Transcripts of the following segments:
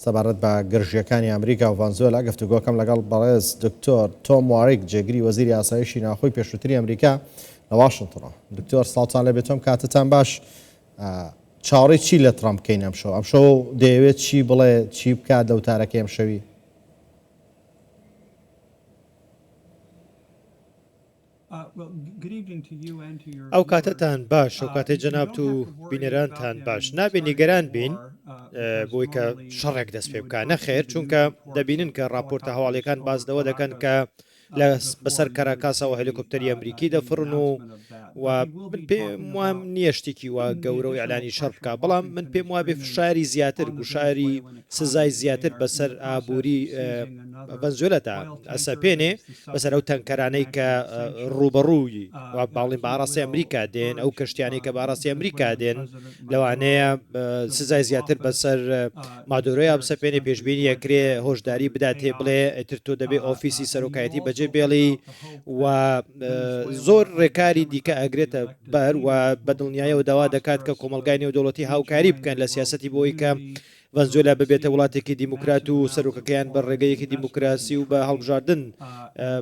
سەبارەت بە گرژییەکانی ئەمریکا و ڤەنزوێلا گفتوگۆکەم لەگەڵ بەڕێز دکتۆر تۆم واریک جێگری وەزیری ئاسایشی ناوخۆی پێشووتری ئەمریکا لە واشنتنەوە. دکتۆر سڵاوتان لێبێت تۆم کاتتان باش چاوەڕێی چی لە ترەمپ بکەین ئەمشەو؟ ئەمشەو دەیەوێت چی بڵێ چی بکات لە وتارەکەی ئەمشەوی؟ ئەو کاتەتان باش ئەو کاتەی جەنابت و بینەرانتان باش نابێ نیگەران بین بۆی کە شەڕێک دەست پێ بکە نەخێر چونکە دەبینن کە راپۆرتە هەواڵیەکان باز لەوە دەکەن کە لە بەسەر کەراکاسەوە هەلیکۆپتەری ئەمریکی دەفڕن و و من پێم وام نییە شتێکی وا گەورە و ئیعلانی شەڕ بکا بەڵام من پێم وابێ فشاری زیاتر گوشاری سزای زیاتر بەسەر ئابووری ڤەنزوێلادا ئەسەپێنێ بەسەر ئەو تەنکەرانەی کە ڕووبەڕووی باڵین بە ئاڕاستەی ئەمریکا دێن ئەو کەشتیانەی کە بە ئاڕاستەی ئەمریکا دێن لەوانەیە سزای زیاتر بەسەر مادۆرۆیا بسەپێنێ پێشبینی ئەکرێ هۆشداری بداتێ بڵێ ئیتر تۆ دەبێ ئۆفیسی سەرۆکایەتی بەجێ بێڵی و زۆر ڕێکاری دیکە ئەگرێتە بەر و بە دڵنیایەوە داوا دەکات کە کۆمەڵگای نێودەوڵەتی هاوکاری بکەن لە سیاسەتی بۆی کە ڤەنزوێلا ببێتە وڵاتێکی دیموکرات و سەرۆکەکەیان بە ڕێگەیەکی دیموکراسی و بە هەڵبژاردن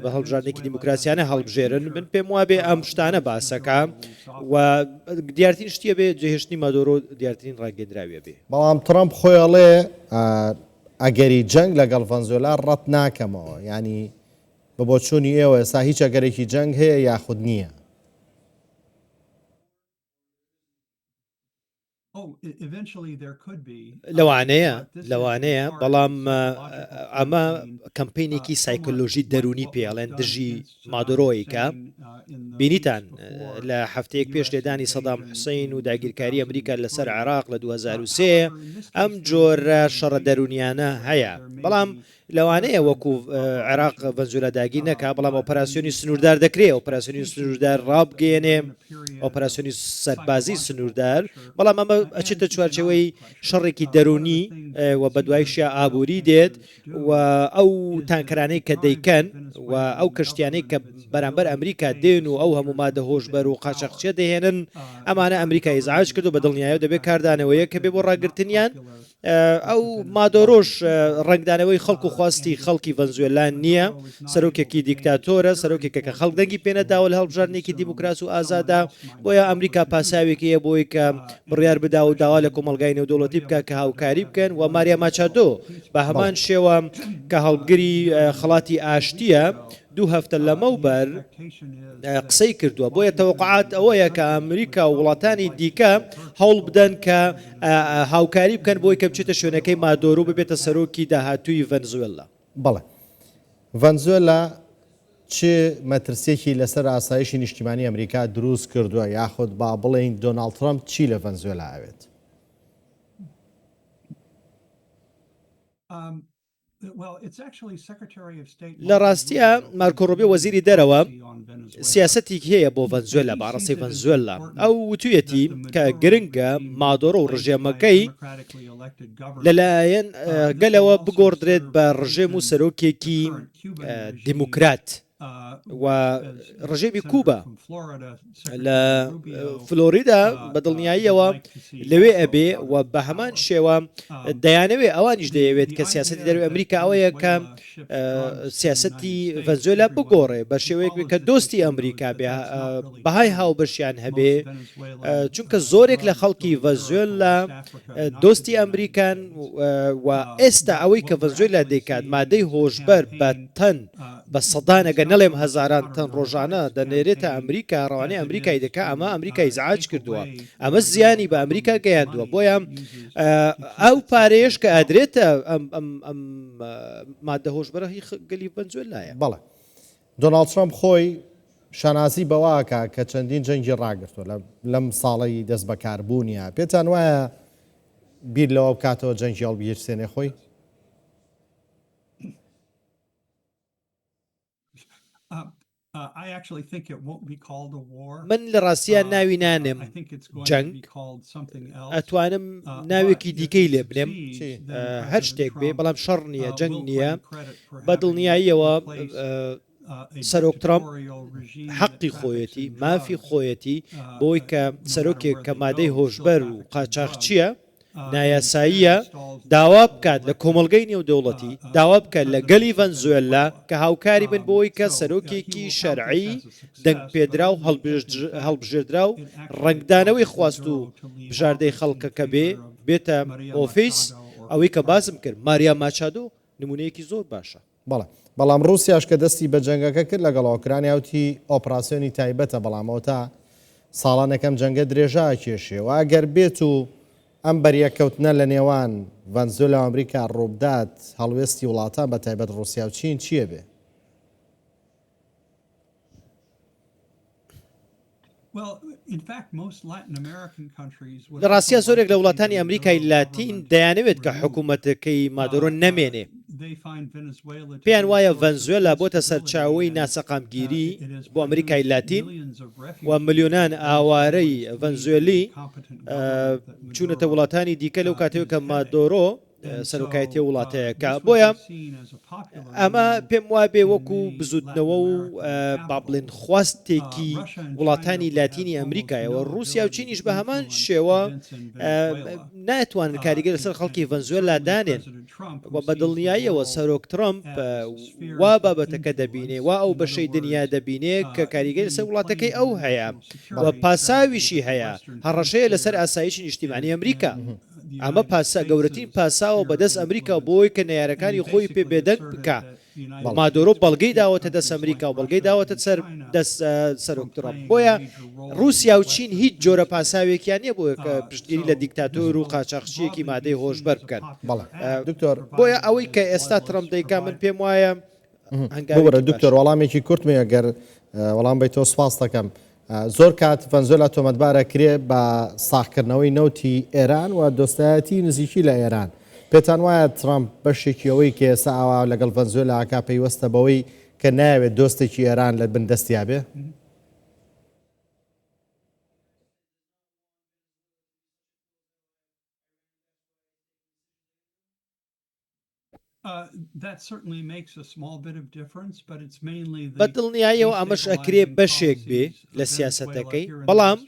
بە هەڵبژاردنێکی دیموکراسیانە هەڵبژێرن من پێم وابێ ئەم شتانە باسەکە و دیارترین شتیە بێ جێهێشتنی مادۆرۆ دیارترین ڕاگەندراویە بێ. بەڵام ترەمپ خۆی ئەڵێ ئەگەری جەنگ لەگەڵ ڤەنزوێلا ڕەت ناکەمەوە یانی بە بۆچوونی ئێوە ئێستا هیچ ئەگەرێکی جەنگ هەیە یاخود نییە؟ لەوانەیە لەوانەیە بەڵام ئەمە کەمپینێکی سایکۆلۆژی دەرونی پێڵێن دژی مادۆرۆیکە بینیتان لە هەفتەیەک پێش لێدانی سەدام حوسین و داگیرکاری ئەمریکا لەسەر عێراق لە 2023 ئەم جۆرە شەڕە دەرونیانە هەیە بەڵام لەوانەیە وەکو عێراق ڤەنزوێلا داگیر نەکا، بەڵام ئۆپەراسیۆنی سنووردار دەکرێ، ئۆپەراسیۆنی سنووردار ڕابگەیەنێ، ئۆپەراسیۆنی سەربازی سنووردار، بەڵام ئەمە ئەچێتە چوارچێوەی شەڕێکی دەروونی و بەدوایشیا ئابووری دێت و ئەو تانکەرانەی کە دەیکەن و ئەو کەشتیانەی کە بەرامبەر ئەمریکا دێن و ئەو هەموو مادە هۆشبەر و قاچاخچیە دەهێنن، ئەمانە ئەمریکا ئیزعاج کردو بە دڵنیایەوە دەبێت کاردانەوەیەک هەبێ بۆ ڕاگرتنیان. ئەو مادۆرۆش ڕەنگدانەوەی خەڵک و خواستی خەڵکی ڤەنزوێلا نییە، سەرۆکێکی دیکتاتۆرە، سەرۆکێکە کە خەڵک دەنگی پێنەداوە لە هەڵبژاردنێکی دیموکراس و ئازادا، بۆیە ئەمریکا پاساوێکی هەیە بۆی کە بڕیار بدا و داوا لە کۆمەڵگای نێودەوڵەتی بکا کە هاوکاری بکەن و ماریا ماچادۆ بە هەمان شێوە کە هەڵگری خەڵاتی ئاشتییە، دوو هەفتە لەمەوبەر قسەی کردووە، بۆیە تەوەقوعات ئەوەیە کە ئەمریکا و وڵاتانی دیکە هەوڵ بدەن کە هاوکاری بکەن بۆی کە بچێتە شوێنەکەی مادۆرو ببێتە سەرۆکی داهاتووی ڤەنزوێلا. بەڵێ. ڤەنزوێلا چ مەترسییەکی لەسەر ئاسایشی نیشتیمانی ئەمریکا دروست کردووە یاخود با بڵێین دۆناڵد ترەمپ چی لە ڤەنزوێلا ئەوێت؟ لە ڕاستیا مارکۆ ڕوبیۆ وەزیری دەرەوە سیاسەتێکی هەیە بۆ ڤەنزوێلا بە ئاڕاستەی ڤەنزوێلا ئەو وتویەتی کە گرنگە مادۆرۆ و ڕژێمەکەی لەلایەن گەلەوە بگۆڕدرێت بە ڕژێم و سەرۆکێکی دیموکرات. و ڕژێمی کوبا لە فلۆریدا بە دڵنیاییەوە لەوێ ئەبێ و بە هەمان شێوە دەیانەوێ ئەوانیش دەیەوێت کە سیاستی دەروی ئەمریکا ئەوەیە کە سیاستی ڤەنزوێلا بگۆڕێ بە شێوەیەک کە دۆستی ئەمریکا بێ بەهای هاوبەشیان هەبێ چونکە زۆرێک لە خەڵکی ڤەنزوێلا دۆستی ئەمریکان و ئێستا ئەوەی کە ڤەنزوێلا دەیکات مادەی هۆشبەر بە تەن بە سەدان ئەگەر نەڵێم هەزاران تەن ڕۆژانە دەنێرێتە ئەمریکا، ڕەوانەی ئەمریکای دەکا، ئەمە ئەمریکای ئیزعاج کردووە، ئەمە زیانی بە ئەمریکا گەیاندووە، بۆیە ئەو پارەیەش کە ئەدرێتە ئەم ئەم ئەم مادە هۆشبەرە هی گەلی ڤەنزوێلایە. بەڵێ. دۆناڵد ترەمپ خۆی شانازی بەوە ئەکا کە چەندین جەنگی ڕاگرتووە لە لەم ساڵەی دەستبەکاربوونیا. پێتان وایە بیر لەوە بکاتەوە جەنگی هەڵبگیرسێنێ خۆی؟ من لە ڕاستیا ناوی نانێم جەنگ، ئەتوانم ناوێکی دیکەی لێ بنێم هەر شتێک بێ، بەڵام شەڕ نییە، جەنگ نییە، بە دڵنیاییەوە سەرۆک ترەمپ حەقی خۆیەتی، مافی خۆیەتی بۆی کە سەرۆکێک کە مادەی هۆشبەر و قاچاخچییە. نایاساییە داوا بکات لە کۆمەڵگەی نێودەوڵەتی داوا بکات لە گەلی ڤەنزوێلا کە هاوکاری بن بۆی کە سەرۆکێکی شەرعی دەنگپێدراو هەڵبژێردراو ڕەنگدانەوەی خواست و بژاردەی خەڵکەکە بێ بێتە ئۆفیس، ئەوەی کە باسم کرد ماریا ماچادۆ نمونەیەکی زۆر باشە. بەڵێ بەڵام ڕووسیاش کە دەستی بە جەنگەکە کرد لەگەڵ ئۆکرانیا وتی ئۆپراسیۆنی تایبەتە بەڵام ئەوەتا ساڵانێک ئەم جەنگە درێژە ئەکێشێ و ئەگەر بێت و ئەم بەریەککەوتنە لە نێوان ڤەنزوێلا و ئەمریکا ڕووبدات هەڵوێستی وڵاتان بە تایبەت ڕووسیا و چین چییە بێ؟ لە ڕاستیا زۆرێک لە وڵاتانی ئەمریکای لاتین دەیانەوێت کە حکوومەتەکەی مادۆرۆ نەمێنێ. پێیان وایە ڤەنزوێلا بۆتە سەرچاوەی ناسەقامگیری بۆ ئەمریکای لاتین و ملیۆنان ئاوارەی ڤەنزوێلی چوونەتە وڵاتانی دیکە لەو کاتەوە کە مادۆرۆ سەرۆکایەتی وڵاتەیەکە بۆیە ئەمە پێم وابێ وەکو بزوتنەوە و با بڵێن خواستێکی وڵاتانی لاتینی ئەمریکایەوە رووسیا و چینیش بە هەمان شێوە ناتوانن کاریگەر لەسەر خەڵکی ڤەنزوێلا دانێن و بە دڵنیاییەوە سەرۆک ترەمپ وا بابەتەکە دەبینێ وا ئەو بەشەی دنیا دەبینێ کە کاریگەری لەسەر وڵاتەکەی ئەو هەیە و پاساویشی هەیە هەڕەشەیە لەسەر ئاسایشی نیشتیمانی ئەمریکا. ئەمە پاسا گەورەترین پاساوە بەدەست ئەمریکا بۆ ئەوەی کە نەیارەکانی خۆی پێ بێدەنگ بکا. مادۆرۆ بەڵگەی داوەتە دەست ئەمریکا و بەڵگەی داوەتە سەر دەست سەرۆک ترەمپ. بۆیە ڕووسیا و چین هیچ جۆرە پاساوێکیان نییە بۆ کە پشتگیری لە دیکتاتۆر و قاچاخچییەکی مادەی هۆشبەر بکەن. بەڵێ دکتۆر. بۆیە ئەوەی کە ئێستا ترەمپ دەیکا من پێم وایە ببورە دکتۆر وەڵامێکی کورتم هەیە گەر وەڵام بەیتەوە سوپاست دەکەم. زۆر کات ڤەنزوێلا تۆمەتبارە کرێ بە ساغکردنەوەی نەوتی ئێران و دۆستایەتی نزیکی لە ئێران. پێتان وایە ترەمپ بەشێکی ئەوەی کە ئێستا ئاوا لەگەڵ ڤەنزوێلا ئەکا پەیوەستە بەوەی کە نایەوێت دۆستێکی ئێران لە بن دەستیا بێ؟ بە دڵنیاییەوە ئەمەش ئەکرێ بەشێک بێ لە سیاسەتەکەی، بەڵام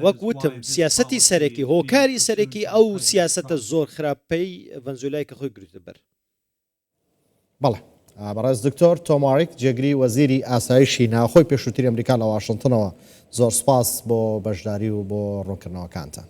وەک وتم سیاسەتی سەرەکی، هۆکاری سەرەکی ئەو سیاسەتە زۆر خراپەی ڤەنزوێلای کە خۆی گرتە بەر. بەڵێ بەڕێز دکتۆر تۆم واریک جێگری وەزیری ئاسایشی ناوخۆی پێشووتری ئەمریکا لە واشنتنەوە زۆر سوپاس بۆ بەشداری و بۆ ڕوونکردنەوەکانتان.